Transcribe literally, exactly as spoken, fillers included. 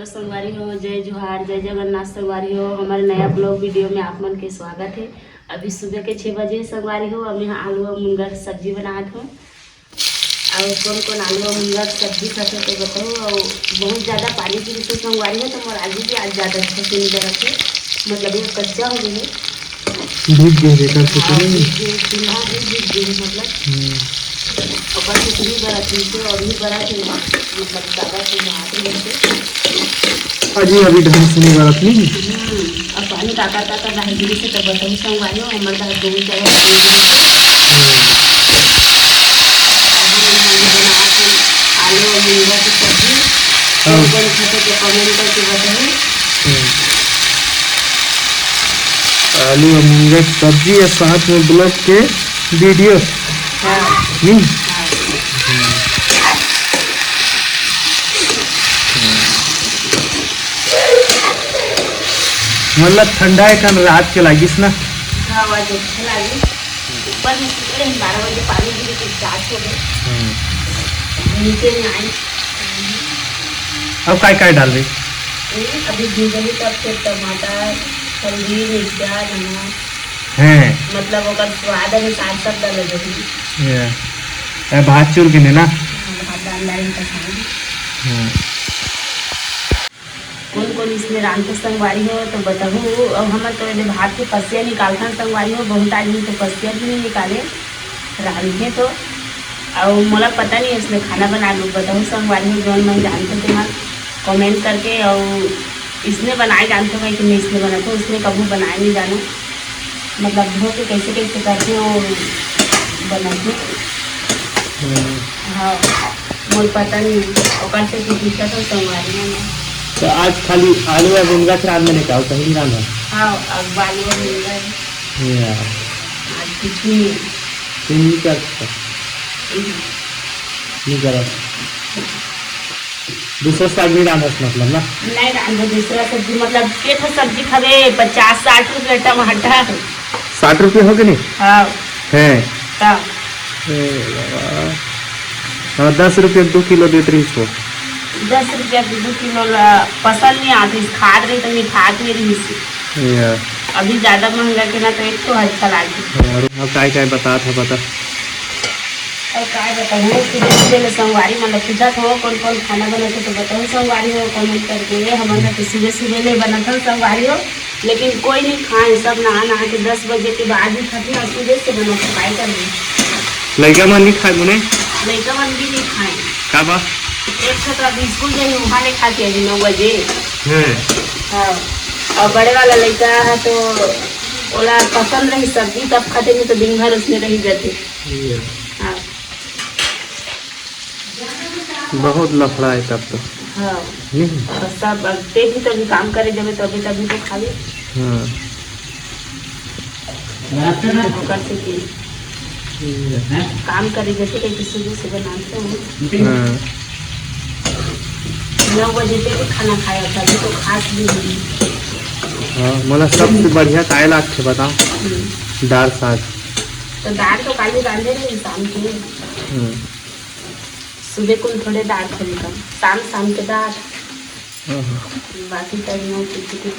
संगवारी हो, जय जोहार, जय जगन्नाथ संगवारी हो। हमारे नया ब्लॉग वीडियो में आप मन के स्वागत है। अभी सुबह के छः बजे संगवारी हो, अब यहाँ आलू और मुनगा के सब्जी बनात हूँ। और कौन कौन आलू और मुनगा के सब्जी खाते तो बताओ। और बहुत ज़्यादा पानी की वजह से संगवारी हो, तो मोर आलू भी आज ज़्यादा अच्छा से नहीं करत है, मतलब ये कच्चा हो गया है। भीग गए रे, कर से हाँ, नहीं। भीग गए, चूल्हा भी भीग गए, मतलब। हम्म। ऊपर से इतनी बड़ा चीज़ है और भी बड़ा चूल्हा, मतलब, ज़्यादा चूल्हा आते हैं। अजी, अभी ढंग से नहीं बरत नहीं। हम्म, अब पानी काका काका दाहिने से तो बताऊँ संगवारी हो, हमारे दाहिने से। आलू और मुनगा की सब्जी। हाँ। कौन कौन खाते तो कमेंट करके बताइए। हम्म। आलू और मुनगा की सब्जी या साथ में ब्लॉग के वीडियो। हाँ। नहीं? हाँ। मतलब ठंडा है, कन रात के लागिस ना। हाँ, आज अच्छा लागिस। ऊपर में सुबह बारह बजे पानी गिरे के स्टार्ट हो गए। हम्म। नीचे में आई। अब काय काय डाल रही? ये अभी भूजली का, फिर टमाटर, हल्दी, मिर्चा, नमक। हैं। मतलब ओकर स्वाद अनुसार सब डाल देती। ये। ए, भात चूर के ने ना? हाँ, भात डाल डाल के पसंद। हम्म। कौन कौन इसमें रांधथे संगवारी हो तो बताहू। और हमर तो एदे भात के पसिया निकालथन संगवारी हो, बहुत आदमी तो पसिया भी नहीं निकाले, रांधथे तो। और मोला पता नहीं इसमें खाना बनाए बर, बताहू संगवारी हो, जौन मन जानथे तेमन कमेंट करके। और इसने बनाए जानथे मैं कि मैं इसने बनाते, उसने कभी बनाए नहीं जाना। मतलब धो के कैसे कैसे करथे वो बनाथे। हम्म। हाँ, मोर पता नहीं, ओकर से कुछ पूछा था संगवारी हो ना। तो आज खाली आलू और मुनगा के रांध में का, कहीं नहीं रांधा? हाँ, अब आलू और मुनगा है। या। आज कुछ नहीं। तुम नहीं कर सकता। हम्म। नहीं करा। दूसरा साग नहीं रांधस मतलब ना? नहीं रांधो दूसरा सब्जी, मतलब के ठो सब्जी खाबे, पचास साठ रुपया टमाटर। साठ रुपया हो गए नहीं? हाँ। हैं। का? ए बाबा। हाँ, दस रुपया के दो किलो देत रही इसको। दस रुपया के दो किलो ला पसंद नहीं आती, खात रही तो मिठात नहीं रही सी। या। अभी ज्यादा महंगा के ना तो एक तो अच्छा लागे। और अब काय काय बतात है बता। और काय बताऊँ, सुबह सुबह ले संगवारी मन ला पूछत हो कौन कौन खाना बनाते तो बताओ संगवारी हो कमेंट करके। हमन ह तो सुबह सुबह ले बनाथन संगवारी हो, लेकिन कोई नहीं खाए, सब नहा नहा के दस बजे के बाद ही खाथे और सुबह से बनाथे, काय करबे। लइका मन नहीं खाए मुने? लइका मन भी नहीं खाए। का बा? एक छोकरा भी स्कूल जाही, वहाँ ले खाथे अभी नौ बजे। हैं। हाँ, और बड़े वाला लइका है तो ओला पसंद रही सब्जी, तब खाथे, नहीं तो दिन भर उसमें रही जाथे। ये। हाँ। बहुत लफड़ा है तब तो। हाँ। नहीं? और सब अब ते भी तभी काम करे जबे तभी, तभी तो खाली। हाँ। ओकर से की ये। काम करे जैसे कि सुबह सुबह नाश्ता हो। हाँ। नौ बजे तक खाना खाया था, अभी तो खास भी नहीं। हाँ, मोला सबसे बढ़िया काय लागथे बता? हम्म। दाल साग। तो दाल तो काली रांधे रही शाम के। हम्म। सुबह कुन थोड़े दाल खाली कम, शाम शाम के दाल। हाँ, हाँ। बाकी टाइम में कुछ कुछ।